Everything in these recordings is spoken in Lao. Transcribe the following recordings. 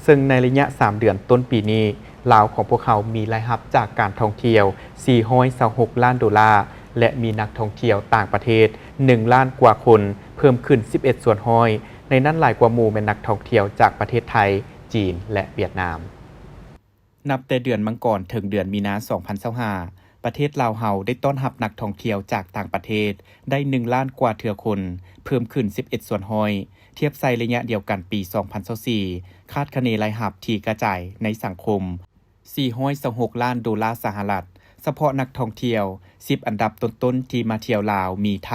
ເຊິ່ງໃນໄລຍະສາມເດືອນຕົ້ນປີນີ້, ລາວຂອງພວກເຮົາມີລາຍຮັບຈາກການທ່ອງທ່ຽວສີ່ຮ້ອຍຊາວຫົກລ້ານໂດລາ ແລະ ມີນັກທ່ອງທ່ຽວຕ່າງປະເທດໜຶ່ງລ້ານກວ່າຄົນ, ເພີ່ມຂຶ້ນສິບເອັດສ່ວນຮ້ອຍ, ໃນນັ້ນຫຼາຍກວ່າໝູ່ແມ່ນນັກທ່ອງທ່ຽວຈາກປະເທດໄທ, ຈີນ ແລະ ຫວຽດນາມ. ນັບແຕ່ເດືອນມັງກອນເຖິງເດືອນມີນາສອງພັນຊາວຫ້າ, ປະເທດລາວເຮົາໄດ້ຕ້ອນຮັບນັກທ່ອງທ່ຽວຈາກຕ່າງປະເທດໄດ້ໜຶ່ງລ້ານກວ່າເທື່ອຄົນ, ເພີ່ມຂຶ້ນສິບເອັດສ່ວນຮ້ອຍ, ທຽບໃສ່ໄລຍະດຽວກັນປີສອງພັນຊາວສີ່ ຄາດຄະເນລາຍຮັບທີ່ກະຈາຍໃນສັງຄົມສີ່ຮ້ອຍຊາວຫົກລ້ານໂດລາສະຫະລັດ. ສະເພາະນັກທ່ອງທ່ຽວສິບອັນດັບຕົ້ນໆທີ່ມາທ່ຽວລາວມີໄທ,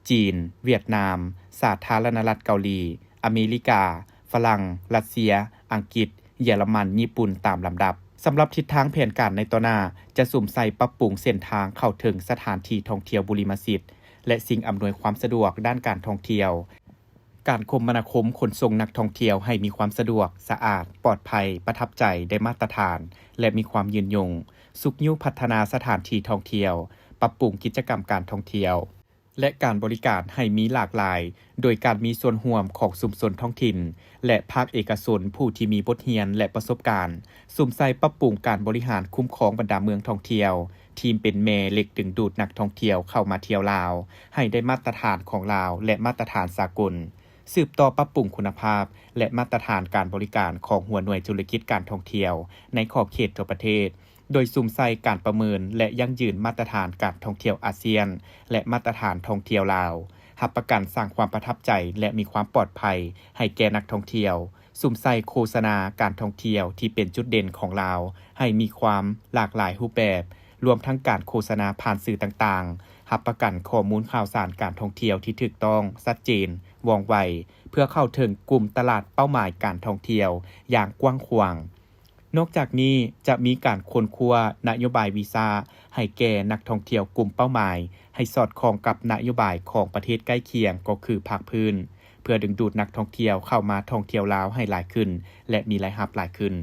ຈີນ, ຫວຽດນາມ, ສາທາລະນະລັດເກົາຫຼີ, ອາເມລິກາ, ຝຣັ່ງ, ຣັດເຊຍ, ອັງກິດ, ເຢຍລະມັນ, ຍີ່ປຸ່ນ ຕາມລຳດັບ. ສຳລັບທິດທາງແຜນການໃນຕໍ່ໜ້າ ຈະສຸມໃສ່ປັບປຸງເສັ້ນທາງເຂົ້າເຖິງສະຖານທີ່ທ່ອງທ່ຽວບຸລິມະສິດ ແລະ ສິ່ງອຳນວຍຄວາມສະດວກດ້ານການທ່ອງທ່ຽວ, ການຄົມມະນາຄົມຂົນສົ່ງນັກທ່ອງທ່ຽວໃຫ້ມີຄວາມສະດວກ, ສະອາດ, ປອດໄພ, ປະທັບໃຈ, ໄດ້ມາດຕະຖານ ແລະ ມີຄວາມຍືນຍົງ, ຊຸກຍູ້ພັດທະນາສະຖານທີ່ທ່ອງທ່ຽວ, ປັບປຸງກິດຈະກຳການທ່ອງທ່ຽວ ແລະ ການບໍລິການໃຫ້ມີຫຼາກຫຼາຍ, ໂດຍການມີສ່ວນຮ່ວມຂອງຊຸມຊົນທ້ອງຖິ່ນ ແລະ ພາກເອກະຊົນຜູ້ທີ່ມີບົດຮຽນ ແລະ ປະສົບການ, ສຸມໃສ່ປັບປຸງການບໍລິຫານຄຸ້ມຄອງບັນດາເມືອງທ່ອງທ່ຽວ ທີ່ເປັນແມ່ເຫຼັກດຶງດູດນັກທ່ອງທ່ຽວເຂົ້າມາທ່ຽວລາວ ໃຫ້ໄດ້ມາດຕະຖານຂອງລາວ ແລະ ມາດຕະຖານສາກົນ, ສືບຕໍ່ປັບປຸງຄຸນນະພາບ ແລະ ມາດຕະຖານການບໍລິການຂອງຫົວໜ່ວຍທຸລະກິດການທ່ອງທ່ຽວໃນຂອບເຂດທົ່ວປະເທດ, ໂດຍສຸມໃສ່ການປະເມີນ ແລະ ຢັ້ງຢືນມາດຕະຖານການທ່ອງທ່ຽວອາຊຽນ ແລະ ມາດຕະຖານທ່ອງທ່ຽວລາວ, ຮັບປະກັນສ້າງຄວາມປະທັບໃຈ ແລະ ມີຄວາມປອດໄພໃຫ້ແກ່ນັກທ່ອງທ່ຽວ, ສຸມໃສ່ໂຄສະນາການທ່ອງທ່ຽວທີ່ເປັນຈຸດເດັ່ນຂອງລາວໃຫ້ມີຄວາມຫຼາກຫຼາຍຮູບແບບ, ລວມທັງການໂຄສະນາຜ່ານສື່ຕ່າງໆ, ຮັບປະກັນຂໍ້ມູນຂ່າວສານການທ່ອງທ່ຽວທີ່ຖືກຕ້ອງ, ຊັດເຈນ, ວ່ອງໄວ, ເພື່ອເຂົ້າເຖິງກຸ່ມຕະຫຼາດເປົ້າໝາຍການທ່ອງທ່ຽວຢ່າງກວ້າງຂວາງ. ນອກຈາກນີ້, ຈະມີການຄົ້ນຄວ້ານະໂຍບາຍວີຊາໃຫ້ແກ່ນັກທ່ອງທ່ຽວກຸ່ມເປົ້າໝາຍ ໃຫ້ສອດຄ່ອງກັບນະໂຍບາຍຂອງປະເທດໃກ້ຄຽງ ກໍຄືພາກພື້ນ, ເພື່ອດຶງດູດນັກທ່ອງທ່ຽວເຂົ້າມາທ່ອງທ່ຽວລາວໃຫ້ຫຼາຍຂຶ້ນ ແລະ ມີລາຍຮັບຫຼາຍຂຶ້ນ.